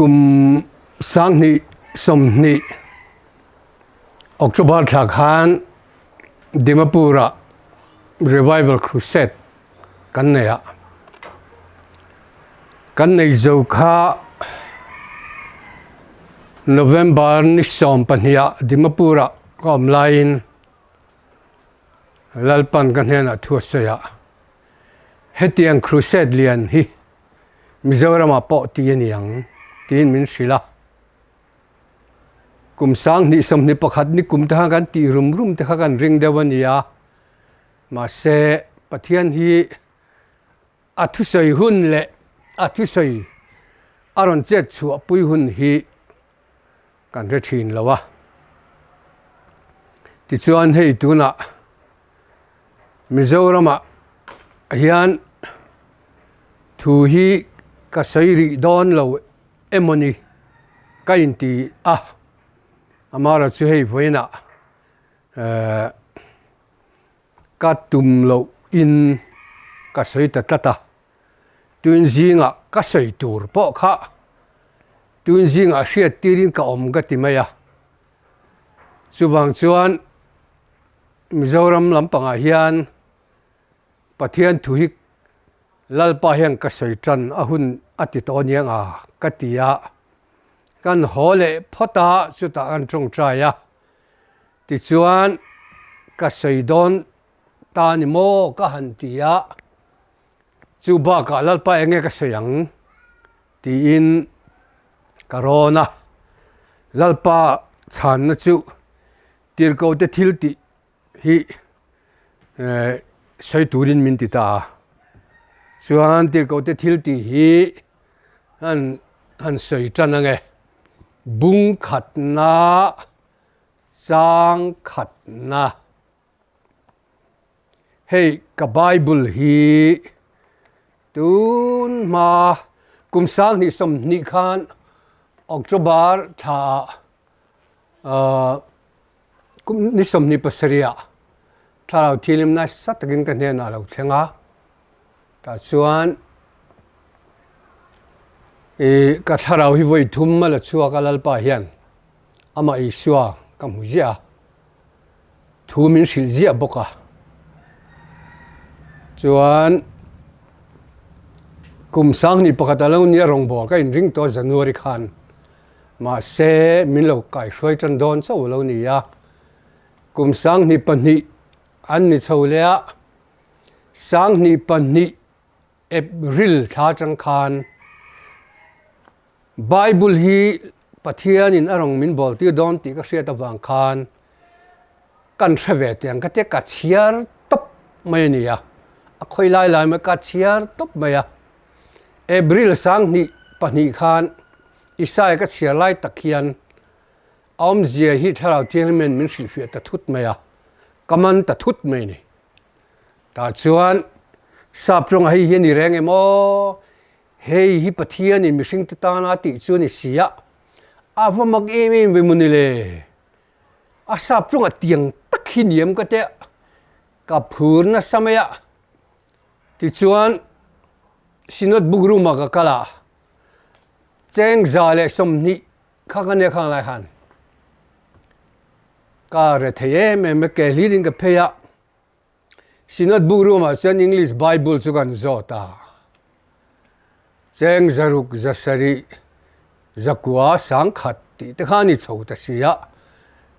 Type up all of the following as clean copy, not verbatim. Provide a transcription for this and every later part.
Kum 2020 October thla khan Dimapur-ah Revival Crusade kan nei a. Kan nei zo kha November ni 12-ah Dimapur-ah ka awm laiin Lalpan ka hnenah thu a sawi a, hetiang crusade lian hi Mizoramah pawh ti a ni ang tiin min hrilh a. Kum 2021 ni kum te khan kan tih rum rum te kha kan ring deuh a ni a, mahse Pathian hi a thusawi hun leh a thusawi a rawn chet chhuah pui hun hi kan hre thin lo a. Tichuan hei tunah Mizoramah hian thu hi ka sawi rih dawn lo emawni ka inti a, amaherawhchu chu hei vawiinah ehh ka tum loh in ka sawi ta tlat a. Tun zingah ka sawi tur pawh kha tun zingah hriat tirin ka awm ka ti mai a. Chuvang chuan Mizoram lampangah hian Pathian thu hi Lalpa hian ka sawi tan a hun a ti tawh aniang a ka ti a. Kan haw leh phawt a, chutah kan tawngtai a. Tichuan ka sawi dawn ta ni maw ka han ti a. Chu bakah Lalpa eng nge ka sawi ang? tiin ka rawn a. Lalpa chhanna chu tirhkohte thil tih hi sawi turin min ti ta a. Chuan tirhkohte thil tih hi han han sawi tan ang e. Bung khatna, chang khatna. Hei ka Bible hi tun hma kum 2020 khan October thla ah kum ni 27 ah thlarau thianghlim nasa takin ka hnenah a lo thleng a, tah chuan ih ka thlarau hi vawi thum a la chhuak a Lalpa hian amah Isua ka hmu ziah a. Thu min hrilh ziah bawk a. Chuan kum 21 a lo nia rawngbâwl ka inring tawh a January khan. Mahse min lo kaihruai tan dawn chauh a lo ni a. Kum 22 an ni chho leh a, 22 April thla atang khan Bible hi Pathianin a rawn min bawl tir dawn tih ka hriat avang khan kan hre ve teh ang ka tia ka chhiar tawp mai a ni a, a khawi lai lai mai ka chhiar tawp mai a. April 22 khan Isaiah ka chhiar lai tak hian a awmzia hi Thlarau Thianghlim hian min hrilhfiah ta thut mai a, ka man ta thut mai a ni. Tah chuan sap tawngah hei hi a ni reng em aw? Hei hi Pathianin mihringte tana a tih chu a ni si a, a va mak em em ve maw ni le? A sap tawngah tiang tak hi niam ka tia, ka phur nasa mai a. Tichuan Synod Book Room-ah ka kal a, cheng 120 kha ka nia khang lai khan ka re thei em em a, ke hlirin ka phei a. Synod Book Room-ah chuan English Bible chu kan zawt a. Cheng 600, 700, 900, 1000 tih te kha a ni chho ta si a.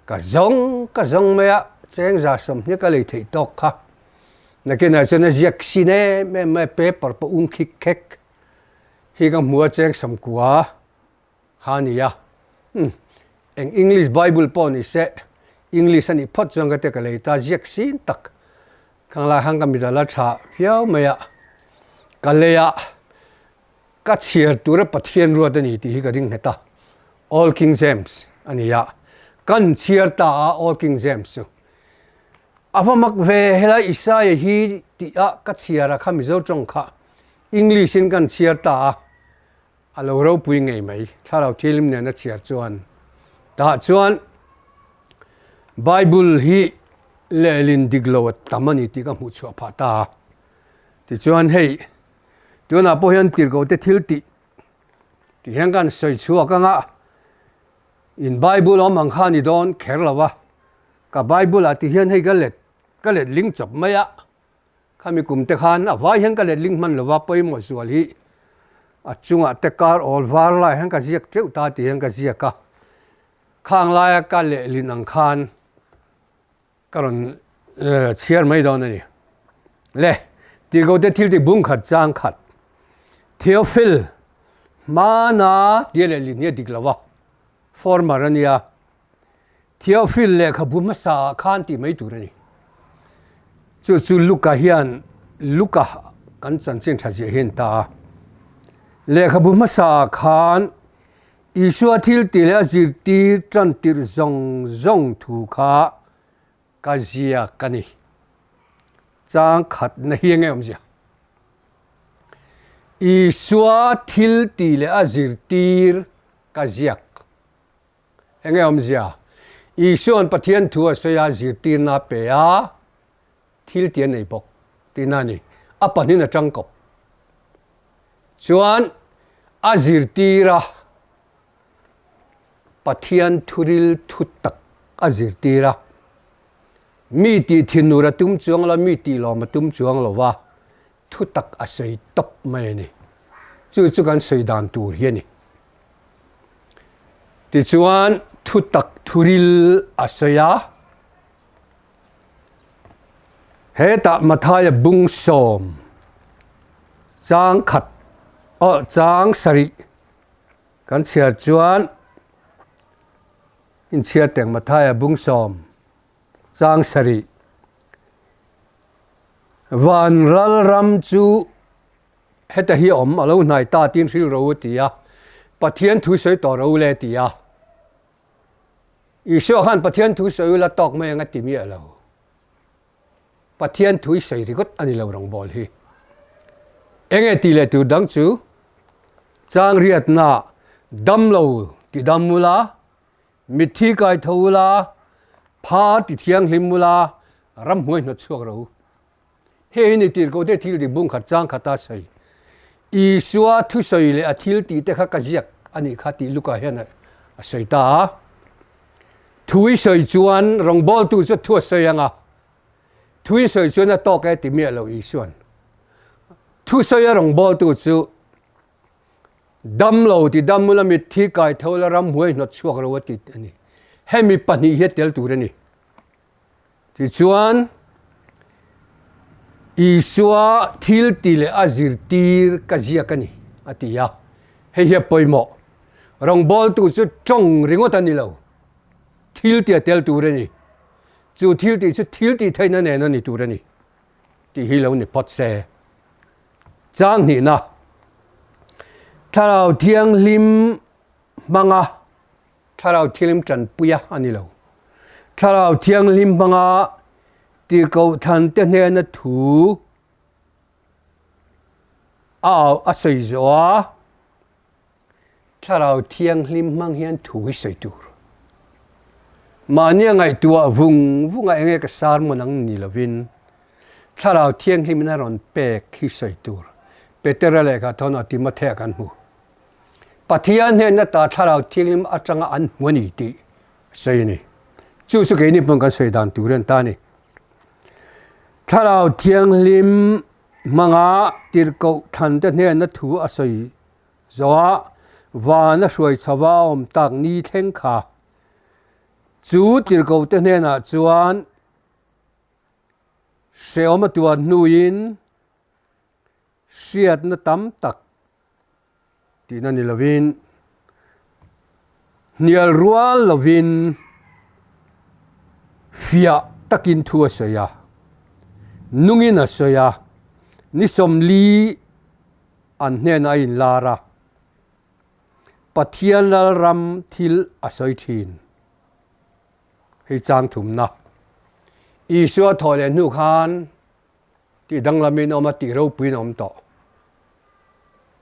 Ka zawng ka zawng mai a, cheng 120 ka lei theih tawk kha. Nakinah chuan a ziak sin em em mai a, paper pawh um khik khek hi ka hmu a, cheng 90 kha a ni a. Umm, eng English Bible pawh ni se, English a nih phawt chuan ka ti ka lei ta ziak sin tak. Khang lai khan ka mit a la tha viau mai a, ka lei a, ka chhiar tura Pathian ruat a ni tih hi ka ring nghet a, Old King James a ni a, kan chhiar ta a Old King James chu. A va mak ve helai Isaiah hi tih a ka chhiar a kha Mizo tawng kha English in kan chhiar ta a, A lo ropui ngei mai, Thlarau Thianghlim nena chhiar chuan. Tah chuan Bible hi lehlin dik lo a tam a ni tih ka hmuh chhuah phah ta a. Tichuan hei, tunah pawh hian tirhkohte thil tih. Ti hian kan sawi chhuak ang a, in Bible awm ang kha ni dawn kher lo a, ka Bible ah ti hian hei ka let ka let ling chawp mai a, khami kum te khan a vai hian ka let ling hman lo va, pawimawh zual hi a chungah te kar awl var lai hian ka ziak teuh ta ti hian ka ziak a, khang laia ka lehlin ang khan Ka rawn chhiar mai dawn a ni. Le, Tirhkohte thil tih bung khat chang khat. Theophil, hmana tia leh lin hi a dik lo a, former a nia. Theophil lehkhabu hmasa ah khan tih mai tur a ni. Chu chu Luka hian Luka kan chanchin tha ziah hian ta a. Lehkhabu hmasa ah khan Isua thil tih leh a zirtir tan tirh zawng zawng thu kha ka ziak a ni. Chang khatna hi enge awmzia? Isua thil tih leh a zirtir ka ziak. Enge awmzia? Isua'n Pathian thu a sawi a, zirtirna a pe a, thil tih a nei bawk tihna a ni. A pahnihin a tangkawp. Chuan a zirtir a, Pathian thuril thu tak a zirtir a. Mi tih thinur a tum chuang lo, mi tih lawm a tum chuang lo va, thu tak a sawi tawp mai a ni. Chu chu kan sawi dan tur hi a ni. Tichuan thu tak thuril a sawi a. Hetah Mathaia bung sawm chang khat aw chang sarih kan chhiar chuan inchhiar teng Mathaia bung sawm chang sarih van ral ram chu heta hi awm a lo hnai ta tin hril ro a ti a, Pathian thu sawi tawh ro le a ti a. Isua khan Pathian thu sawi ula tawk mai ang a ti miah lo. Pathian thu i sawi ringawt a ni lo rawngbawl hi. Enge tih leh tur dang chu chang riatna damlo ti dam ula, mitthi kai tho ula, phar ti thianghlim ula, ramhnuai hnawt chhuak ro. Hei hi ni tirhkohte thil tih bung khat chang khata sawi. Isua thusawi leh a thil tih te kha ka ziak a nih kha tih Luka hian a sawi ta a. Thu i sawi chuan rawngbawltu chu thu a sawi ang a, thu i sawi chuan a tawk e ti miah lo Isuan. Thusawi a rawngbawltu chu damlo ti dam ula mitthi kai tho la ramhuai hnawt chhuak lo a ti a ni. Hemi pahnih hi a tel tur a ni. Tichuan, Isua thil ti leh a zirtir ka ziak a ni, a ti a. Hei hi a pawimawh. Rawngbawltu chu tawng ringawt a ni lo, thil ti a tel tur a ni. Chu thil tih chu thil tih theihna nen a ni tur a ni tih hi lo ni phawt se. Chang hnihna, Thlarau Thianghlim hmanga Thlarau Thianghlim tanpuia a ni lo. Thlarau Thianghlim hmanga tirhkoh thante hnena thu a au a sawi zawh a, Thlarau Thianghlim hmang hian thu hi sawi tur. Mahnia ngaihtuah vung vunga enge ka sermon ang ni lovin Thlarau Thianghlimin a rawn pek hi sawi tur. Petera lehkha thawnah Timothea kan hmu. Pathian hnenna ta Thlarau Thianghlim atanga an hmu a ni tih a sawi a ni. Chu chu keini pawn kan sawi dan tur a ni ta a ni. Thlarau Thianghlim hmanga tirhkoh thante hnenna thu a sawi zawhah van a hruai chho a awm tak ni thleng kha chu tirhkohte hnenah chuan hrehawm a tuar hnuin hriatna tam tak tihna ni lovin hnial rual lovin fiah takin thu a sawi a, nungin a sawi a, ni sawmli an hnenah a inlar a, Pathian Lalram thil a sawi thin. Hei chang thumna. Isua thawh leh hnu khan Tih danglamin a awm a, tih ropuiin a awm tawh.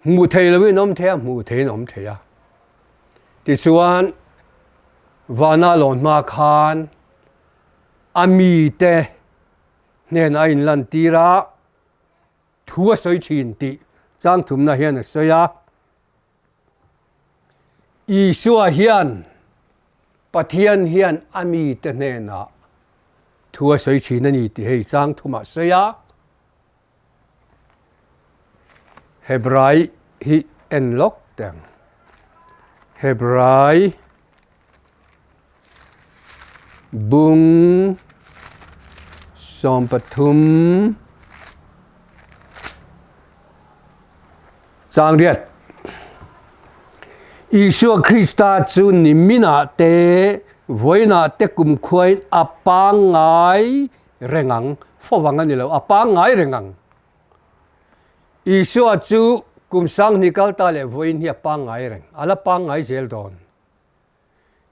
Hmuh thei loin a awm thei a, hmuh theiin a awm thei a. Tichuan, vana lawn hma khan a mite hnenah a inlantir a, thu a sawi thin tih changthumna hian a sawi a. Isua hian Pathian hian a mite hnenah thu a sawi thin a ni tih hei chang thumah sawi a. Hebrai hi en lawk teh ang. Hebrai bung 13 chang riat. Isua Krista chu niminah te, vawiinah te kumkhuain a pangngai reng ang, fawvang a ni lo, a pangngai reng ang. Isua chu kum 2000 kal ta leh vawiin hi a pangngai reng, a la pangngai zel dawn.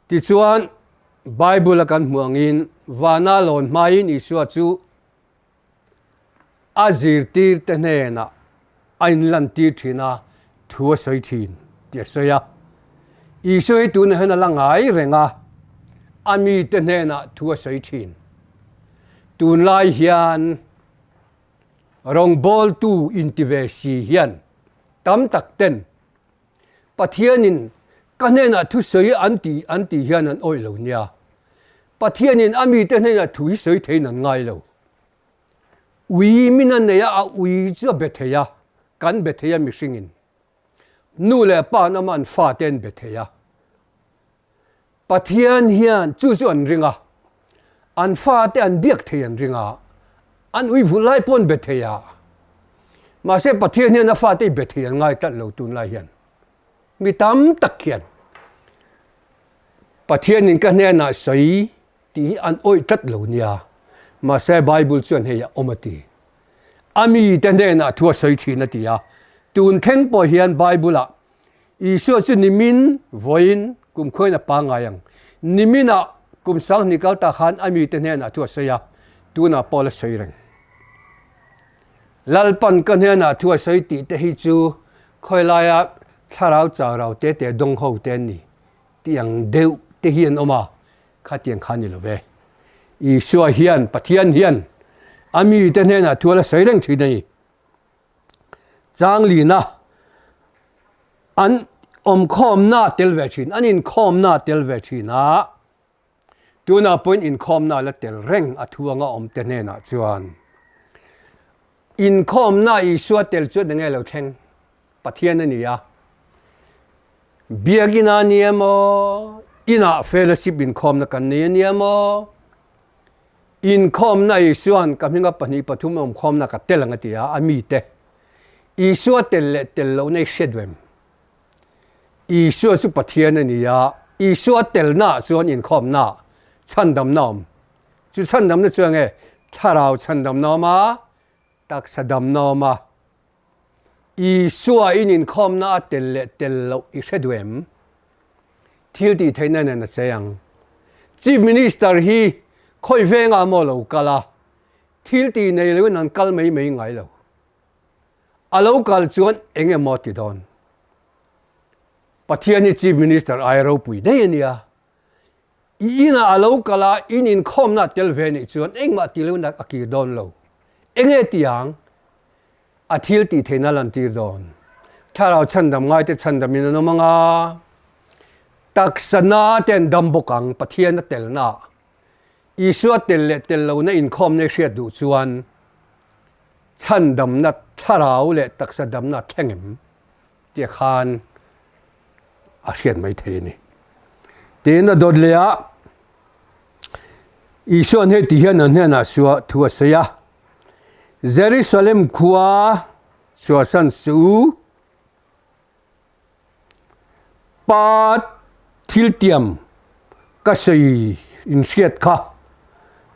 Tichuan, Bible-a kan hmuh angin vana lawn hmain Isua chu a zirtirte hnenah a inlantir thin a, thu a sawi thin tih a sawi a. Isua hi tunah hian a la ngai reng a, a mite hnenah thu a sawi thin. Tunlai hian rawngbawltu inti ve si hian tam tak ten Pathianin ka hnenah thu sawi an ti an tih hian an awih lo nia. Pathianin a mite hnenah thu hi sawi theiin an ngai lo. Ui min a nei a, a ui chu a be thei a, kan be thei a mihringin. Nu leh pa an awm a, an fate an be thei a. Pathian hian chu chu an ring a, an fate an biak thei an ring a, an ui vulh lai pawh an be thei a. Mahse Pathian hian a fate i be thei an ngai tlat lo tunlai hian. Mi tam tak hian Pathianin ka hnenah sawi tih hi an awih tlat lo nia. Mahse Bible chuan hei a awm a ti. A mite hnenah thu a sawi thin a ti a. Tun thleng pawh hian Bible-ah Isua chu nimin vawiin kum khuain a pangngai ang. Niminah kum 2000 kal ta khan a mite hnenah thu a sawi a, tunah pawh a la sawi reng. Lalpan ka hnenah thu a sawi tih te hi chu khawi laia thlarau chau rau te te dawng ho te an ni tih ang deuh te hi an awm a, khatiang kha a ni lo ve. Isua hian, Pathian hian a mite hnenah thu a la sawi reng thin a ni. Changlina an awmkhawmna tel ve thin, an inkhawmna tel ve thin a, tunah pawhin inkhawmna la tel reng a thu anga awm te hnenah chuan inkhawmna Isua tel chuan enge lo thleng? Pathian a ni a, biakina a ni emaw, inah fellowship inkhawmna kan nei a ni emaw, Inkhawmna Isua'n ka hminga pahnih pathum awmkhawmna ka tel ang a ti a, a mite Isua tel leh tel lohna i hriat duh em? Isua chu Pathian a ni a, Isua telnaah chuan inkhawmna, chhandamna a awm. Chu chhandamna chu enge? Thlarau chhandamna a awm a, taksa damna a awm a. Isua in inkhawmna a tel leh tel loh i hre duh em? Thil tih theihna nen a che ang. Chief Minister hi khawi vengah maw lo kal a, thil tih nei loin an kal mai mai ngai lo. A lo kal chuan eng emaw ti dawn. Pathian hi Chief Minister aia ropui daih a nia. I inah a lo kal a, in inkhawmna a tel ve nih chuan engmah ti loin a kir dawn lo. Enge ti ang? A thil tih theihna lantir dawn. Thlarau chhandam ngaite chhandamin an awm ang a, taksa na te an dam bawk ang, Pathian a telna ah. Isua tel leh tel lohna inkhawmna i hriat duh chuan chhandamna thlarau leh taksa damna a thleng em? Tia khan a hriat mai thei a ni. Tiin a dawt leh a, Isua'n hei ti hian a hnenah sua thu a sawi a, Jerusalem khua chhuahsan suh u, Pa thiltiam ka sawi inhriat kha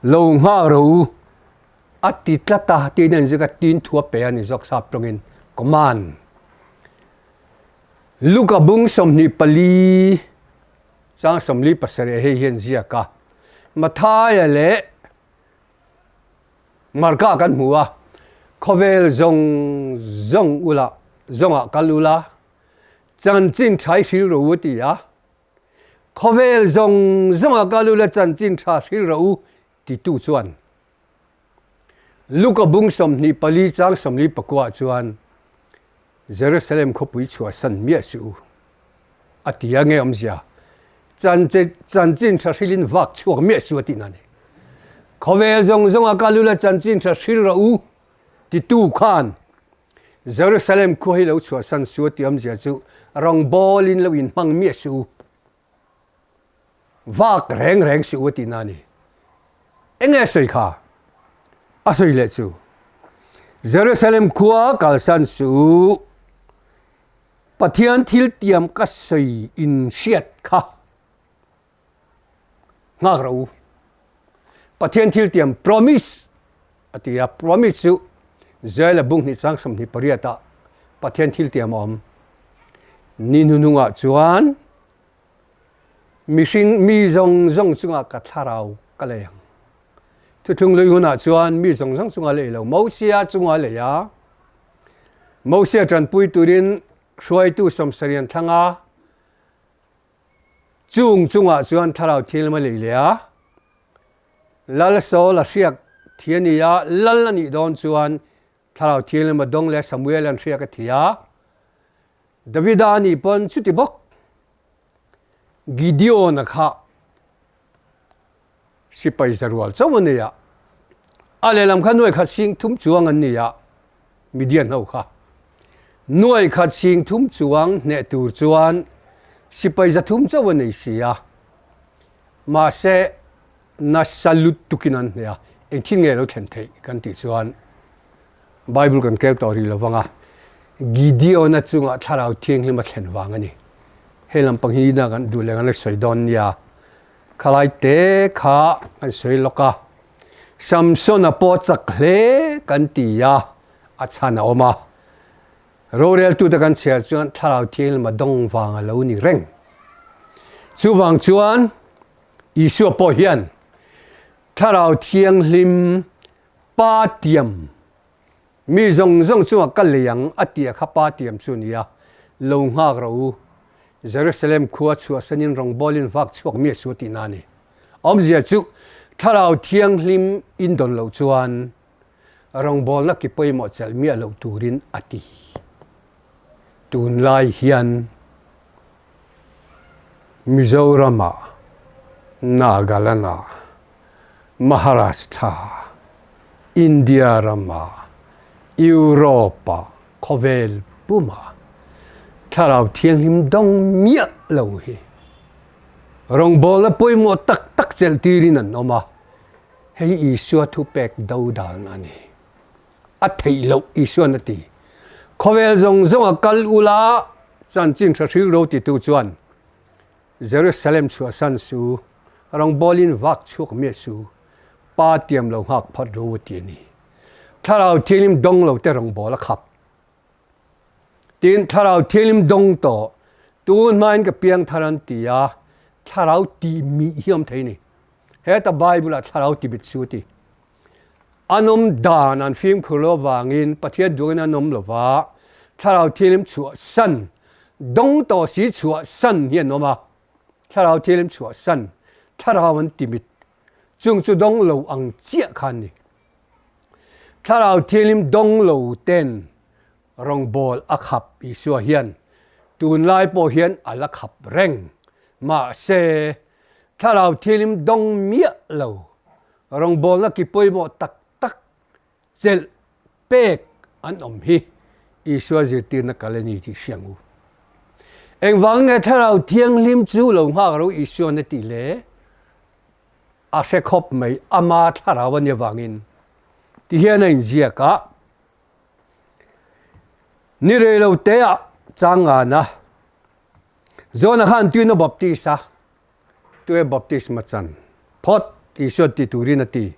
lo nghak rawh u, a ti tlat a, tiin a inziak a, tin thu a pe a ni zawk sap tawngin, command. Luka bung 24 chang 47 hei hian ziak a, Mathaia leh Marka kan hmu a, khawvel zawng zawng ula zawngah kal ula, chanchin tha i hril rawh u a ti a, khawvel zawng zawngah kal ula chanchin tha hril rawh u titu chuan Luka bung 24 chang 44 chuan Jerusalem khawpui chhuahsan miah suh u. a ti a, nge awmzia? Chanchin tha hrilin vak chhuak miah su a tihna a ni. Khawvel zawng zawnga kal ula chanchin tha hril rawh u titu khan Jerusalem khua hi lo chhuahsan su a tih awmzia chu rawngbawlin lo inhmang miah suh u. Vak reng reng suh u a tihna a ni. Enge a sawi kha? A sawi leh chu, Jerusalem khua kalsan suh u, Pathian thil tiam ka sawi in hriat kha nghak rawh u. Pathian thil tiam promise a ti a, promise chu Joela bung hnih chang 28 ah Pathian thil tiam a awm. Ni hnuhnungah chuan mihring mi zawng zawng chungah ka thlarau ka lei ang. Thuthlung lui hunah chuan mi zawng zawng chungah lei lo, Mosia chungah lei a. Mosia tanpui turin hruaitu sawmsarian thlang a, Chung chungah chuan thlarau thianghlim a lei leh a, Lal Saul a hriak thi a ni a, Lal a nih dawn chuan thlarau thianghlim a dawng leh a, Samuel an hriak a thi a, Davida a nih pawn chuti bawk. Gideon-a kha Sipai zarual chauh a nei a, a lehlam kha nuai khat sing thum chuang an ni a, Midian ho kha nuai khat sing thum chuang hneh tur chuan sipai za thum chauh a nei si a, mahse nasa lut tukin an hneh a, engthil nge lo thlen theih kan tih chuan Bible kan keu tawh rih lo vang a, Gideon-a chungah Thlarau Thianghlim a thlen vang a ni. Hei lampang hi nidang kan duh leh kan la sawi dawn nia. Khalai te kha kan sawi lawk a, Samson-a pawh chak hle kan ti a, a chhan a awm a. Roreltute kan chhiar chuan Thlarau Thianghlim a dawng vang a lo ni reng. Chuvang chuan Isua pawh hian Thlarau Thianghlim Pa tiam Mi zawng zawng chungah ka lei ang a tia kha Pa tiam chu a ni a, lo nghak rawh u. Jerusalem khua chhuahsanin rawngbawlin vak chhuak miah suh a tihna a ni. Awmzia chu Thlarau Thianghlim in dawn loh chuan rawngbawlna ki pawimawh chelh miah loh turin a ti. Tunlai hian Mizoramah, Nagaland-ah, Maharashtra, India rama, Europe-ah, khawvel pumah Thlarau Thianghlim dawng miah lo hi rawngbawlna pawimawh tak tak chelh tirin an awm a, hei hi Isua thupek do dan a ni. A theih loh Isuan a ti. Khawvel zawng zawnga kal ula chanchin tha hril ro titu chuan Jerusalem chhuahsan su, rawngbawlin vak chhuak miah su, Pa tiam lo nghak phawt ro a ti a ni. Thlarau Thianghlim dawng lo te rawngbâwl a khap. Tin, Thlarau Thianghlim dawng tawh, tun hmain ka piang thar an ti a, Thlarau tih mih hi awm thei a ni. Heta Bible-ah Thlarau ti mit su a ti. An awm dan an fimkhur lo avangin Pathian duangin an awm lo va, Thlarau Thianghlim chhuahsan, dawng tawh si chhuahsan hi an awm a, Thlarau Thianghlim chhuahsan, Thlarau an ti mit, chung chu dawng lo ang chiah kha an ni. Thlarau Thianghlim dawng lo ten rawngbâwl a khap Isua hian tunlai pawh hian a la khap reng. Mahse, Thlarau Thianghlim dawng miah lo Rawngbawlna ki pawimawh tak tak chelh pek an awm hi Isua zirtirna kal a ni tih hria ang u. Engvang nge Thlarau Thianghlim chu lo nghak ro Isua'n a tih le? A hre khawp mai, ama Thlarau a nih avangin. Tihian a inziak a, Ni rei lo teah chang ngan a, John-a khan tuina baptist a, Tue baptisma chan phawt Isua ti turin a ti,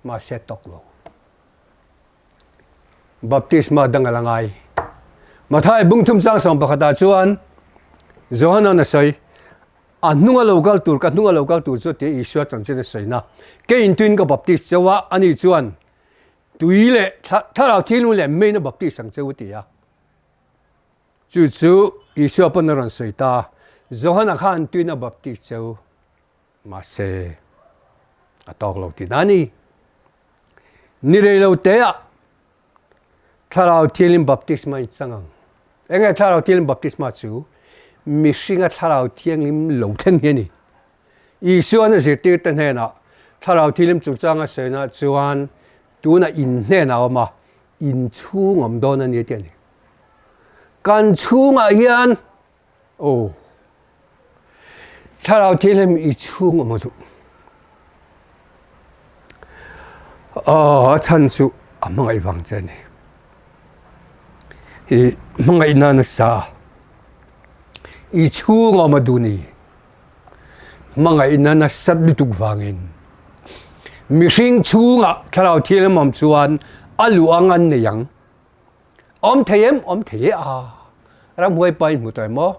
mahse tawk lo. Baptisma dang a la ngai. Mathai bungthum chang sawm pakhatah chuan Johana'n a sawi, A hnunga lo kal tur, ka hnunga lo kal tur chu tia Isua chanchin a sawina. Keiin tuin ka baptis cheu a, ani chuan tui leh thlarau thianghlim leh meiin a baptis ang cheu a ti a. Chu chu Isua pawn a rawn sawi ta, Johana khan tuin a baptis cheu, mahse a tawk lo tih na a ni. Ni rei lo teah Thlarau Thianghlim baptisma in chang ang. Enge Thlarau Thianghlim baptisma chu? mihringa Thlarau Thianghlim lo thleng hi a ni. Isuan a zirtirte hnenah Thlarau Thianghlim chungchanga sawina chuan tunah in hnenah a awm a, in chhung awm dawn a ni a ti a ni. Kan chhungah hian aw Thlarau Thianghlim i chhung awm a duh. Aw a chhan chu a hmangaih vang che a ni. I hmangaihna nasa i chhung awm a duh ni. Hmangaihna nasat lutuk vangin mihring chhungah Thlarau Thianghlim awm chuan a luh ang an nei ang. Awm thei em? Awm thei e a. Ramhuai pa in hmu tawh em aw?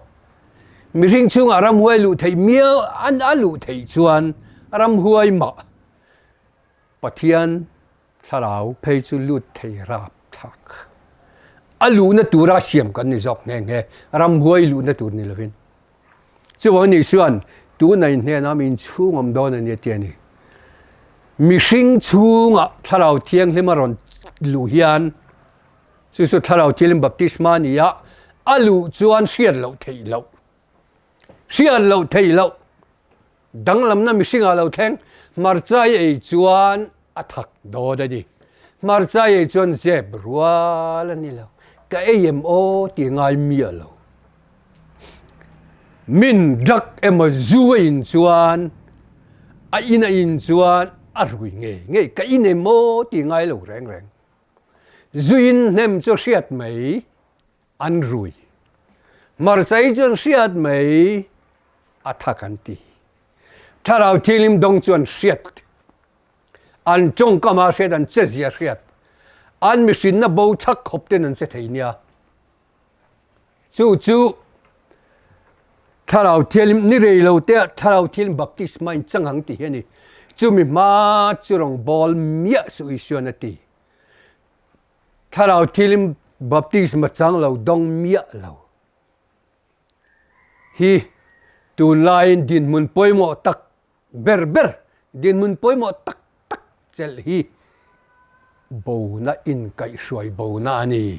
Mihring chhungah ramhuai luh theih miau an a luh theih chuan ramhuai mah Pathian Thlarau phei chu lut thei rap thlak. A luhna tura siam kan ni zawk nghe nghe, ramhuai luhna tur ni lovin. Chuvang anih chuan tuna in hnenah min chhung awm dawn a ni a ti a ni. Mihring chhungah Thlarau Thianghlim a rawn luh hian chu chu Thlarau Thianghlim baptisma a ni a, a luh chuan hriat loh theih loh, hriat loh theih loh Danglamna mihringah lo thleng, hmarcha i ei chuan a thak dawn a ni. Hmarcha i ei chuan zep rual a ni lo. Ka ei em aw tih ngai miah lo. Min drug emaw zu a in chuan a in a in chuan a rui ngei ngei. Ka in em aw tih ngai lo reng reng. Zu in hnem chu hriat mai. An rui. Hmarcha chuan hriat mai a tha kan ti. Thlarau Thianghlim dawng chuan hriat. An tawngkama hriat, an chezia hriat. An mihrinna bo chhak khawp ten an che thei nia. Chu chu Thlarau Thianghlim ni rei lo te ah Thlarau Thianghlim baptisma in chang ang ti hi a ni. Chumi hma chu rawngbawl miah suh Isuan a ti. Thlarau Thianghlim baptisma chang lo dawng miah lo hi tunlaiin dinhmun pawimawh tak ber ber, dinhmun pawimawh tak tak chelh hi bona inkaihhruai bona a ni.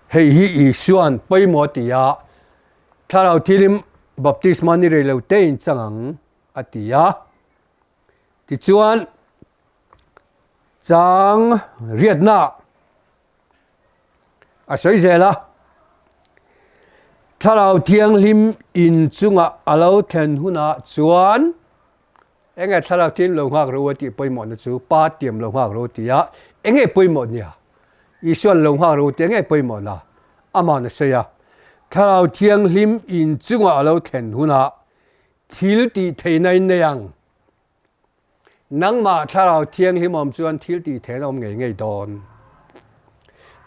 Hei hi Isua'n pawimawh a ti a, Thlarau Thianghlim baptisma ni rei lo tein chang ang a ti a. Tichuan, Chang riatna a sawi zel a, Thlarau Thianghlim in chungah a lo thlen hunah chuan enge Thlarau Thianghlim lo nghak rawh u a tih pawimawhna chu Pa tiam lo nghak rawh u tia enge pawimawh nia Isuan lo nghak rawh u tih enge pawimawhna ama'n a sawi a, Thlarau Thianghlim in chungah a lo thlen hunah thil tih theihna in nei ang. Nangmah Thlarau Thianghlim awm chuan thil tih theihna awm ngei ngei dawn.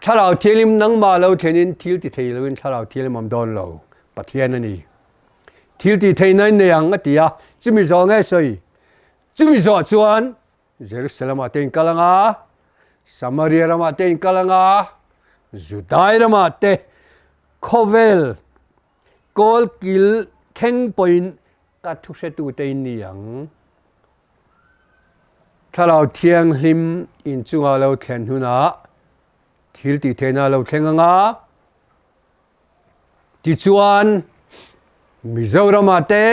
Thlarau Thianghlim nangmah lo thlenin thil ti thei loin Thlarau Thianghlim awm dawn lo. Pathian a ni. Thil tih theihna in nei ang a ti a, chumi zawh nge sawi? Chumi zawh chuan Jerusalem ah te in kal ang a, Samaria ramah te in kal ang a, Judai ramah te khawvel kawlkil thleng pawhin Ka thuhretute in ni ang. Thlarau Thianghlim in chunga lo thlen hunah thil tih theihna a lo thleng ang a, tichuan Mizoramah te,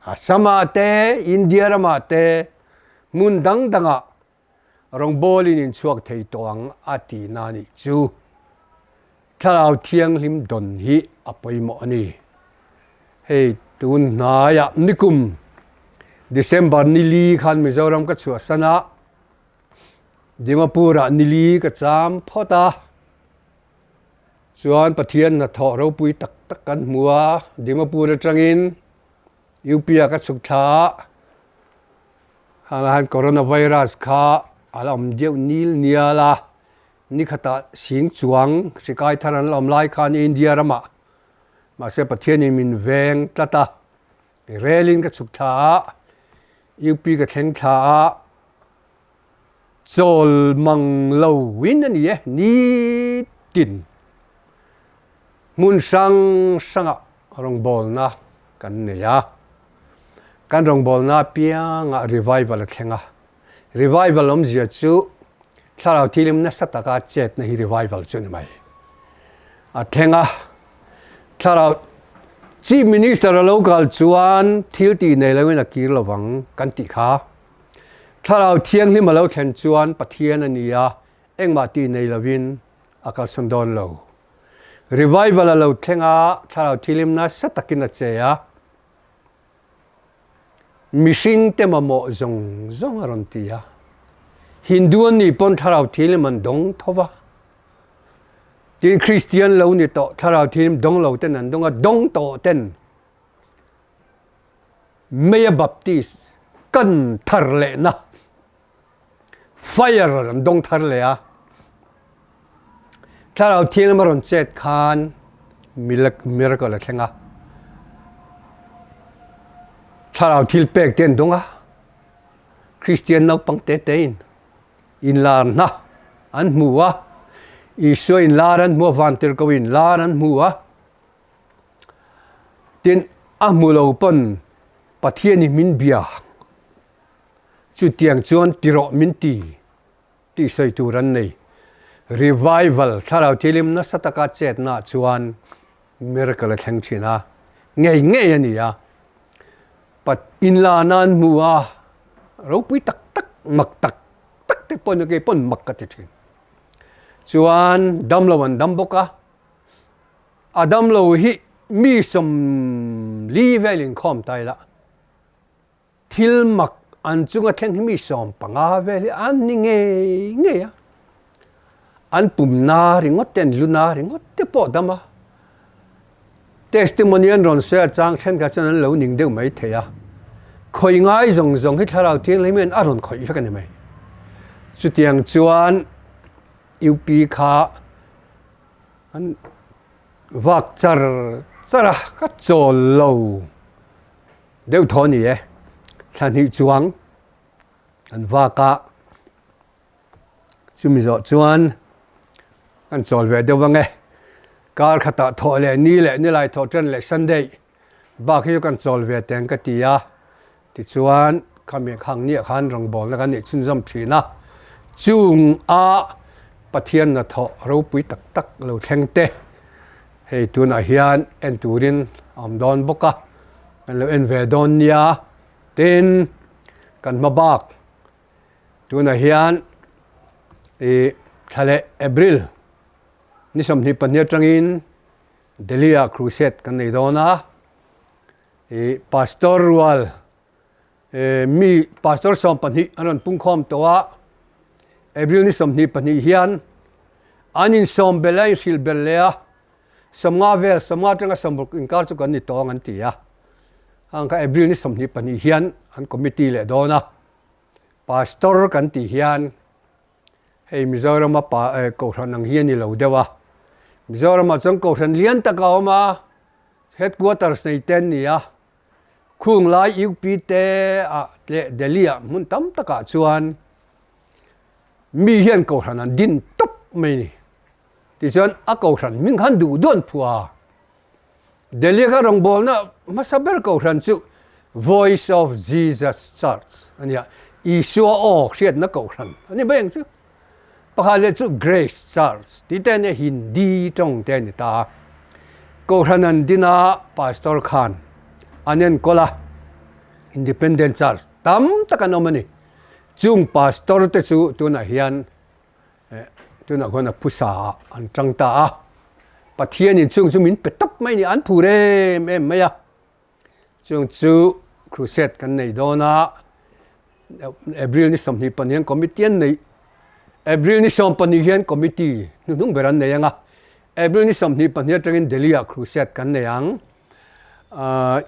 Assamah te, India ramah te, hmun dang dangah Rawngbawlin in chhuak thei tawh ang a tih na nih chu. Thlarau Thianghlim dawn hi a pawimawh a ni. Hei tun hnaiah nikum December nili khan Mizoram ka chhuahsan a, Dimapur ah nili ka cham phawt a, chuan Pathian hnathawh ropui tak tak kan hmu a, Dimapur atangin UP ah ka chhuk thla a, Khangah khan coronavirus kha a la awm deuh nil nial a, nikhatah sing chuang hri kai thar an la awm lai khan India ramah mahse Pathianin min veng tlat a, relin ka chhuk thla a, UP ka thleng thla a, chawl mang lo in a ni e, nitin hmun hrang hrangah rawngbawlna kan nei a, kan rawngbawlna apiangah revival a thleng a, revival awmzia chu thlarau thilim nasa taka chetna hi revival chu a ni mai, a thleng a, thlarau. Chief Minister a lo kal chuan thil tih nei loin a kir lovang kan tih kha. Thlarau Thianghlim a lo thlen chuan Pathian a ni a, engmah tih nei lovin a kalsawn dawn lo. Revival a lo thleng a, Thlarau Thianghlim nasa takin a che a, mihring te mamawh zawng zawng a rawn ti a. Hindu an nih pawn Thlarau Thianghlim an dawng tho va. Tin, Kristian lo ni tawh, Thlarau Thianghlim dawng lo ten an dawng a, dawng tawh ten Meia Baptist kan thar lehna fire an dawng thar leh a. Thlarau Thianghlim a rawn chet khan miracle a thleng a. Thlarau thil pek te an dawng a. Kristian naupang te tein inlarna an hmu a, Isua inlar an hmu a, Vantirhkoh inlar an hmu a. Tin, a hmu lo pawn Pathianin min bia, chutiang chuan ti rawh min ti tih sawi tur an nei. Revival, Thlarau Thianghlim nasa taka chetnaah chuan miracle a thleng thin a, ngei ngei a ni a. Pat inlana an hmu a, ropui tak tak, mak tak tak te pawn kei pawn mak ka ti thin. Chuan damlo an dam bawk a, a damlo hi mi 40 vel inkhawm ta ila, Thil mak an chunga thleng hi mi 15 vel hi an ni ngei ngei a, an pumna ringawt te an luna ringawt te pawh dam a, testimony an rawn sawi a chang thenkhat chuan an lo ning deuh mai thei a, khawih ngai zawng zawng hi Thlarau Thianghlim hian a rawn khawih vek a ni mai. Chutiang chuan UP kha an vak char char a, ka chawl lo. Deuh thaw a ni e, thla hnih chuang an vak a, chumi zawh chuan kan chawl ve deuh ang e, kar khatah thawh leh ni leh nilai thawh tan leh Sunday bak hi chu kan chawl ve teng ka ti a, tichuan khami khang niah khan rawngbawlna kan neih chhunzawm thin a, chung a Pathian hnathawh ropui tak tak lo thleng te hei tunah hian en turin a awm dawn bawk a. Kan lo en ve dawn nia. Tin, kan hma bak tunah hian ih thla leh April ni 22 atangin Delhi ah crusade kan nei dawn a. Ih Pastor rual ih mi Pastor 12 an rawn pungkhawm tawh a. April ni 22 hian an insawm belh a, inhrilh belh leh a. 50 vel, 50 atanga 60 inkar chu kan ni tawng an ti a. Hang kha April ni 22 hian an committee leh dawn a. Pastor kan tih hian hei Mizorama pa eh Kohhran ang hi a ni lo deuh a. Mizoramah chuan Kohhran lian tak a awm a, headquarters nei te an ni a. Khung lai UP te ah leh Delhi ah hmun tam takah chuan mi hian Kohhran an din tawp mai a ni. Tichuan a kohhran hming khan duh duh an phuah a. Delhi kha rawngbawlna hmasa ber kohhran chu Voice of Jesus Church a nia, Isua aw hriatna kohhran a ni mai ang chu. Pakhat leh chu Grace Church tih te a nia, Hindi tawng te a ni ta a. Kohhran an din a, Pastor khan an enkawl a, Independent Church tam tak an awm a ni. Chung Pastor te chu tunah hian Tunah khuan a phusa ah an tang ta a, Pathianin chung chu min pe tawp mai a ni, an phur em em mai a. Chung chu crusade kan nei dawn a, April ni 24 hian committee an nei, April ni 12 hian committee hnuhnung ber an nei ang a, April ni 24 atangin Delhi ah crusade kan nei ang.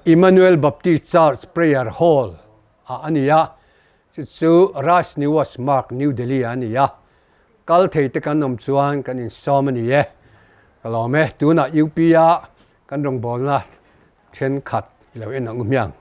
Emmanuel Baptist Church Prayer Hall ah a ni a, Chu chu Raj Niwas Marg, New Delhi ah a ni a. Kal thei te kan awm chuan kan insawm a ni e. Ka lawm e. Tunah UP a kan rawngbawlna thenkhat i lo en ang u hmiang.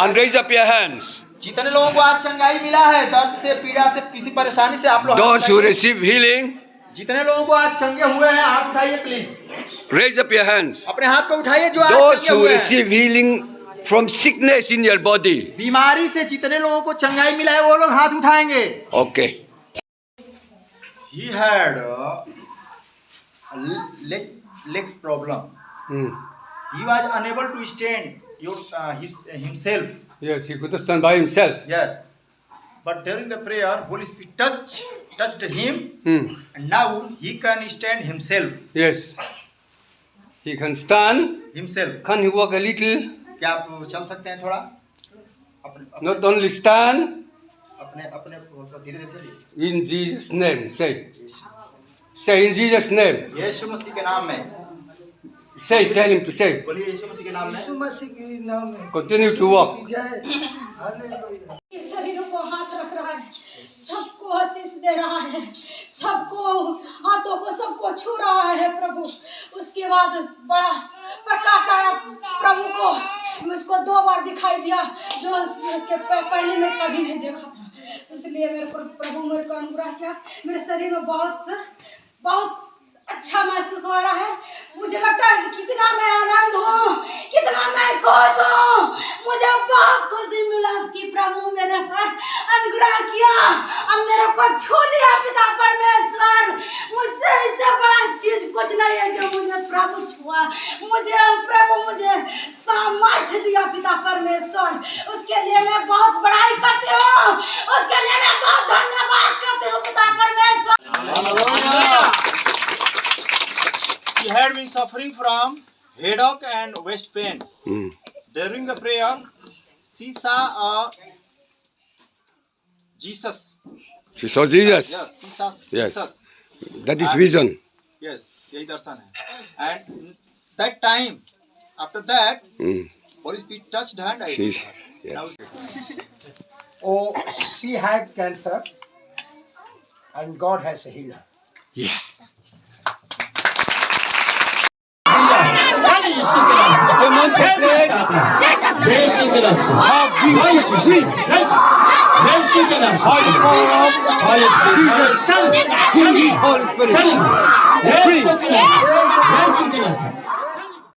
And raise up your hands. जितने लोगों को आज चंगाई मिला है दर्द से पीड़ा से किसी परेशानी से आप लोग हाथ Those who उठाइए। receive healing, जितने लोगों को आज चंगे हुए हैं हाथ उठाइए please raise up your hands. अपने हाथ को उठाइए जो आज Those चंगे who हुए हैं receive healing from sickness in your body. बीमारी से जितने लोगों को चंगाई मिला है वो लोग हाथ उठाएंगे Okay. He had a leg leg problem. Hmm. He was unable to stand your, uh, his, himself. Yes, he could stand by himself. Yes. But during the prayer, Holy Spirit touch, touched him Hmm. and now he can stand himself. Yes. He can stand. Himself. Can he walk a little? क्या आप चल सकते हैं थोड़ा अपने अपने Not only stand, अपने अपने धीरे धीरे चलिए in Jesus' name. Say. Say in Jesus' name. यीशु मसीह के नाम में Say, tell him to say. बोलिए यीशु मसीह के नाम में यीशु मसीह के नाम में Continue to walk. जय हालेलुया के शरीरों को हाथ रख रहा है सबको आशीष दे रहा है सबको हाथों को सबको छू रहा है प्रभु उसके बाद बड़ा प्रकाश आया प्रभु को मुझको दो बार दिखाई दिया जो के पहले मैं कभी नहीं देखा था इसलिए मेरे पर प्रभु मेरे को अनुग्रह किया मेरे शरीर में बहुत बहुत अच्छा महसूस हो रहा है मुझे लगता है कि कितना मैं आनंद हूँ कितना मैं खुश हूँ मुझे बहुत खुशी मिला कि प्रभु मेरे पर अनुग्रह किया और मेरे को छू लिया पिता परमेश्वर मुझसे इससे बड़ा चीज कुछ नहीं है जो मुझे प्रभु छुआ मुझे प्रभु मुझे सामर्थ्य दिया पिता परमेश्वर उसके लिए मैं बहुत बड़ाई करती हूँ उसके लिए मैं बहुत धन्यवाद करती हूँ पिता परमेश्वर She had been suffering from headache and waist pain. Hmm. During the prayer, she saw a Jesus. She saw Jesus. Yes, she saw Yes. Jesus. That is vision. Yes, यही दर्शन है. And that time, after that, Hmm. Holy Spirit touched her and I She's yes. Oh, she had cancer and God has healed her. Yeah. The mountain says, have been free by the power of Jesus through His Holy Spirit. Free.